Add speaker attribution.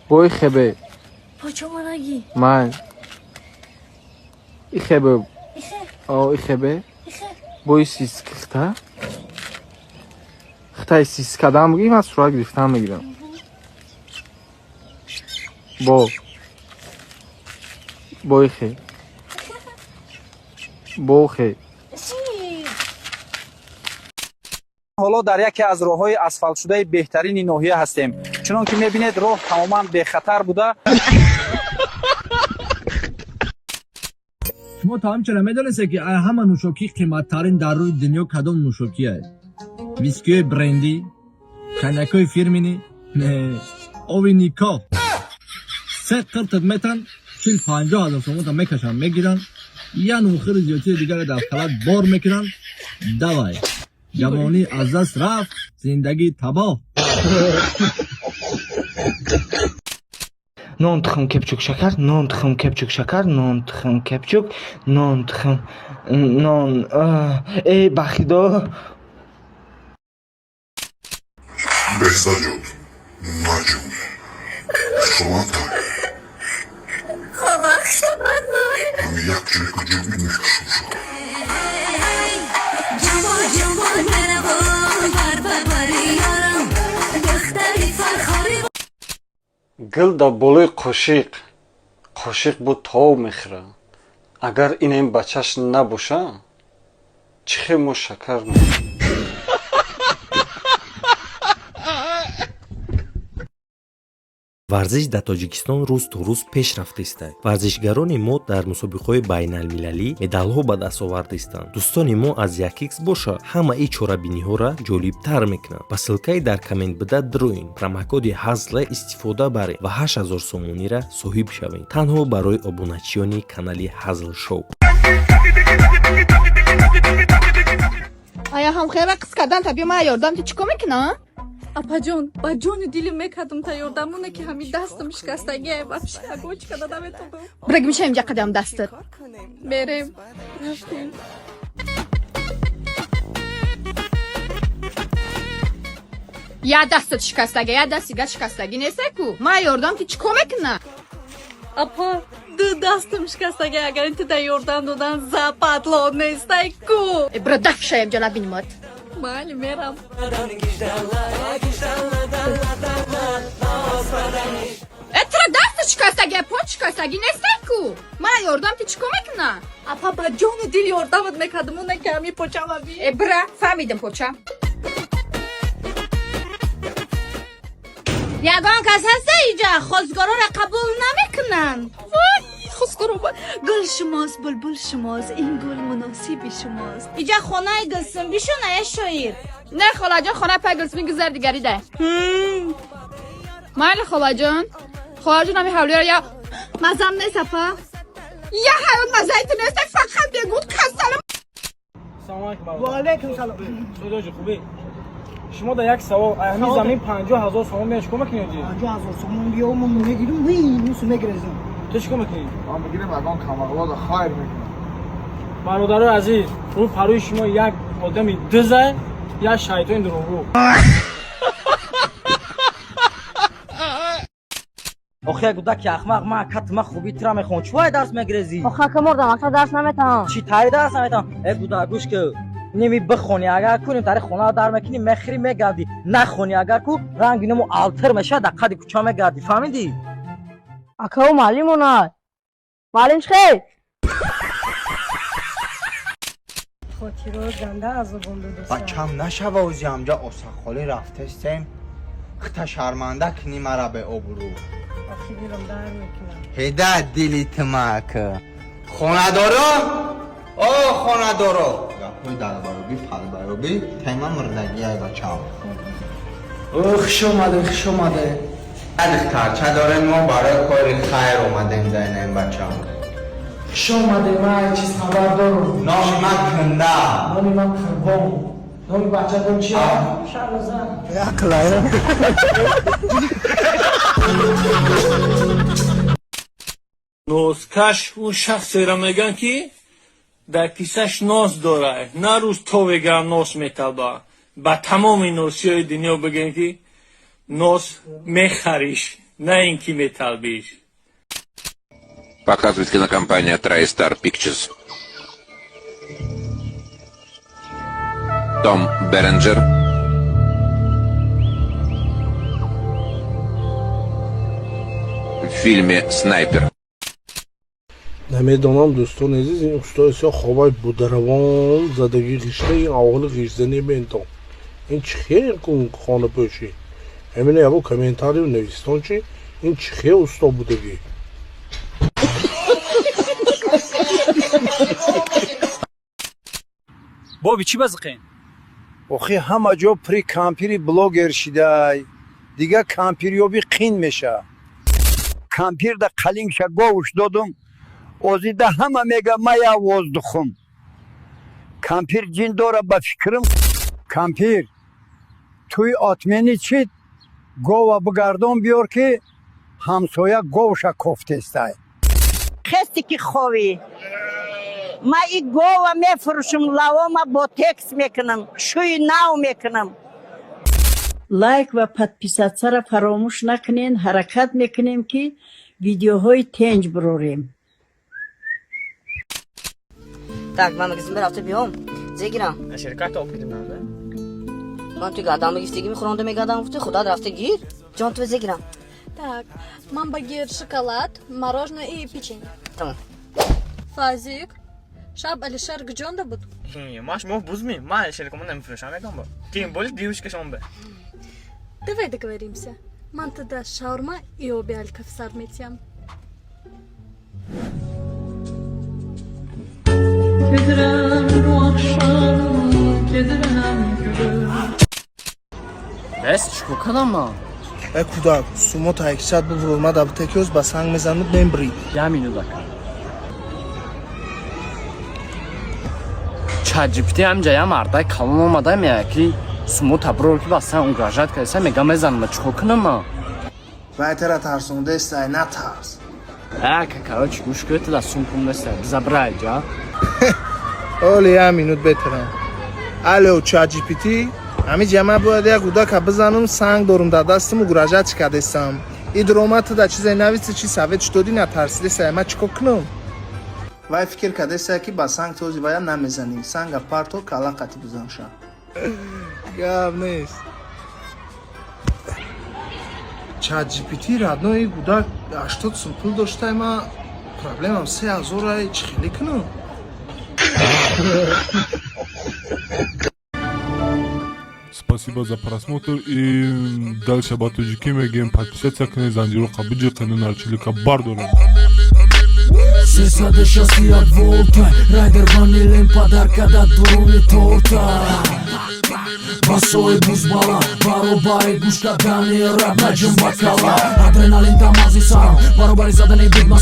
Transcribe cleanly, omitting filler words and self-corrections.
Speaker 1: Бо ихебе.
Speaker 2: Почома наги.
Speaker 1: Ман. Ихебе.
Speaker 2: Ихе.
Speaker 1: О, ихебе.
Speaker 2: Ихе.
Speaker 1: Бои сиски хта. Хтаи сискадан бигӣ, ман сурат гирифтан мегирам. Бо. Бо ихе. Бо хе.
Speaker 3: Ҳоло дар яке аз роҳҳои асфалтшудаи беҳтарини ноҳия ҳастем. Чунон ки мебинед, роҳ тамоман бехатар буда.
Speaker 4: Шумо то ҳамчунин медонистед, ки ҳама нӯшокии қиматтарин дар рӯи дунё кадом нӯшокӣ аст? Вискиҳои брендӣ, коньякҳои фирминӣ? Не, ови Нико. Се қиртат метан, 40-50 ҳазор сомонта мекашанд, мегиранд, як нухири зиёдтири дигаре дар халат бор мекунанд. Давай, ҷавонӣ аз даст рафт, зиндагӣ табоҳ.
Speaker 5: Нон, тухм, кепчук, шакар, нон, тухм, кепчук, шакар, нон, тухм, кепчук, нон, тухм, нон. Э, бахидо.
Speaker 6: Беҳзаҷон, наҷун, хушомадтай. Ҳами як ҷой куҷо мекушум шуд.
Speaker 2: Ҷамол, ҷамол меравам, бар бар бари ёрам, духтари фархори.
Speaker 7: Гул дар болои қошиқ, қошиқ бо тов мехӯрад. Агар инам бачаш набоша, чӣ хел мо шакар мехӯрем?
Speaker 8: Варзиш дар Тоҷикистон рӯз то рӯз пеш рафтаистад. Варзишгарони мо дар мусобиқаҳои байналмилалӣ медалҳо ба даст овардаистанд. Дӯстони мо аз 1X боша, ҳамаи чорабиниҳоро ҷолибтар мекунанд. Ба ссылкаи дар коммент буда дроин, промокоди ҳазла истифода баред ва 8000 сомониро соҳиб шавед, танҳо барои обуначиёни канали Ҳазл Шоу.
Speaker 9: Ая, ҳамхел рақс кардан та, биё, ман ёрдам ти, чӣ кор мекунам?
Speaker 10: Апаҷон, ба ҷони дили мекардум та ёрдамоне, ки ҳами дастам шикастагия, вообще ягон чӣ карда наметонам.
Speaker 9: Бираг, мешавем инҷа қадам дастат.
Speaker 10: Мерем, рафтем.
Speaker 9: Я дастат шикастага, я даст дига шикастагӣ нестай ку. Ман ёрдам ти, чӣ кор мекунам?
Speaker 10: Апа, ду дастам шикастагия, агар ин тида ёрдам додан западло нестай ку.
Speaker 9: Э, бира, даф шаем ҷа, набинимат.
Speaker 10: Майли, мерам.
Speaker 9: Э, тира дастат шикастагия, по шикастагӣ нестай ку. Ман ёрдам ти, чӣ кор мекунам?
Speaker 10: Апа, ба ҷони дил ёрдамат мекардам, оне ки ҳами почама би.
Speaker 9: Э, бира, фаҳмидам, поча.
Speaker 2: Ягон кас ҳаста иҷа? Хостгорора қабул намекунанд.
Speaker 10: Хостгор омад. Гул шумост, булбул шумост, ин гул муносиби шумост.
Speaker 2: Иҷа хонаи Гулсум бишона, е шоир?
Speaker 9: Не, холаҷон, хона пай Гулсуми гузар дигарида. Майли, холаҷон, холаҷон, ҳами ҳавлиро я
Speaker 10: Мазам нест, апа.
Speaker 9: Я ҳаёт мазаи ту неста, фақат бегуд касалам.
Speaker 11: Салом алейкум.
Speaker 12: Ва алейкум салом.
Speaker 11: Судаҷи, хубӣ? Шумо дар як савол, ҳамин замин 50 000 сомон мея, чикор мекунӣ оҷи?
Speaker 12: 50 000 сомон биё, ман мегирам, вий, нусу мегирезам.
Speaker 11: Ту чикор мекунӣ?
Speaker 1: Ман бигирем, ягон камағлода хайр мекунам.
Speaker 11: Бародарои азиз, рӯ парӯи шумо як одами диза, як шайтони дурӯғгӯ.
Speaker 13: Охи, як гудаки ахмақ, ман катма хуби тира мехонам, чӣ дарс мегирезӣ?
Speaker 2: Охи, ака, мурдам, ака, дарс наметавонам.
Speaker 13: Чӣ тари дарс наметавонам? Э, гудак, гӯш ки, неми бихонӣ, агар кунем тари хона дар мекунӣ, мехӯрӣ, мегардӣ. Нахонӣ, агар ку ранги ному алтир мешавад, дар қади кӯча мегардӣ, фаҳмидӣ?
Speaker 2: Ака, ӯ муаллим онад. Муаллим, чӣ хел?
Speaker 12: Хотиро ганда азобон додоса.
Speaker 14: Бачам, нашава, ози ҳамҷа осақхолӣ рафтестем, хита шарманда кунӣ мара беобрӯ.
Speaker 12: Охи, дилам дар мекунам.
Speaker 14: Ҳеда дили тимак. Хонадоро, о хонадоро, гапҳои дарбаробӣ палбаробӣ тема мурдагиай, бачам.
Speaker 5: О, хуш омаде, хуш омаде.
Speaker 14: Духтарча дорем, мо барои кори хайр омадем, зайнаем, бачам.
Speaker 5: Хуш омаде, ман ай чиз хабар дорам.
Speaker 14: Номи ман Кунда.
Speaker 5: Номи ман Қурбон. Номи бачатон чи?
Speaker 12: Шаҳноза.
Speaker 14: Ақлая.
Speaker 11: Носкаш он шахсеро мегӯянд, ки дар кисаш нос дорад, на рӯз товега нос метаба. Ба тамоми носиҳои дунё бигӯем, ки нос мехариш. На ин ки металбиш.
Speaker 6: Показывает кинокомпания TriStar Pictures. Том Беренджер. В фильме «Снайпер».
Speaker 15: Намедонам, дӯстони азиз, ин устои сиё хобай бударавон задагӣ ғишта, ин аввали ғишзанӣ бентон. Ин чӣ хел кун хонапӯшӣ? Ҳамина яво комментарию навистон, чи ин чӣ хел усто будагӣ?
Speaker 3: Боби, чӣ базиқен?
Speaker 16: Охи, ҳама ҷо при кампири блогер шидай, дигар кампирёбӣ қин меша. Кампирда қалингша говуш додум, озида ҳама мега мая воздухум. Кампир ҷин дора ба фикрам. Кампир туи отмени чит гова бигардон биёр, ки ҳамсоя говша кофтестай.
Speaker 17: Хести ки ховӣ, ма и гова мефурӯшам, лавома бо текс мекунам, шӯи нав мекунам.
Speaker 12: Лайк ва подписаться-ра фаромӯш накунен. Ҳаракат мекунем, ки видеоҳои тенҷ бирорем.
Speaker 18: Так, ман магазин рафта биём. Зе гирам?
Speaker 19: Ширкат об гирим нада.
Speaker 18: Ман ту гадам гифтеги мехӯронда мегардам, гуфти худат рафта гир. Ҷон, ту зе гирам?
Speaker 10: Так, ман ба гир шоколад, мороженое и печенье.
Speaker 18: Тамом.
Speaker 10: Фазик, шаб Алишер гуҷонда буд?
Speaker 19: Маш моҳ бузми? Ман Алишер кому намефурӯшам, мегам бо. Тем более девушка шон бе.
Speaker 10: Давай договоримся. Ман тада шаурма и оби алкавсар метиям.
Speaker 2: Gedirəm bu axşam, gedirəm gülüm.
Speaker 19: Бес, чӣ кардам ман?
Speaker 5: Э кӯдак, сумо таяксад бувур, ма дар текёз ба санг мезануд, мембрӣ.
Speaker 19: Я минутака. ChatGPT ҳамҷа я мардай калон омада меяд, ки сумо таброр ки ба сан угрожать кардеса, мега мезанам, чӣ кунам ман?
Speaker 5: Вай тара тарсондаестай, натарс.
Speaker 19: Ака, короче, гӯш кӯ, туда сум пул неста, забрай ҷа.
Speaker 5: Оли я минут бетарам. Алло, ChatGPT, ҳами ҷама бояд як кӯдака бизанам, санг дорум дар дастам, угрожать кардесам. И дурома ту дар чизе нависи, чи совет додӣ, натарсидесай, ма чӣ кор кунам? Вай фикр кардесай, ки ба санг този вая намезанӣ, санга парто, кала қати бизанша. Гап нест. ChatGPT родной, кӯдак 80 сум пул доштай, ма проблемам 3000-ай, чӣ хеле кунам?
Speaker 6: Спасибо за просмотр и дальше ба тоҷикӣ мегӯем: подписаться кунед, занҷироқа биҷиқену нарчилика бардорем.
Speaker 20: 361 волта, райдер ванилин подарка да дуруни торта. Басои бузбала баробари гӯш кардани раб наҷум бакала. Адреналин дамази сарам баробари задани бигма.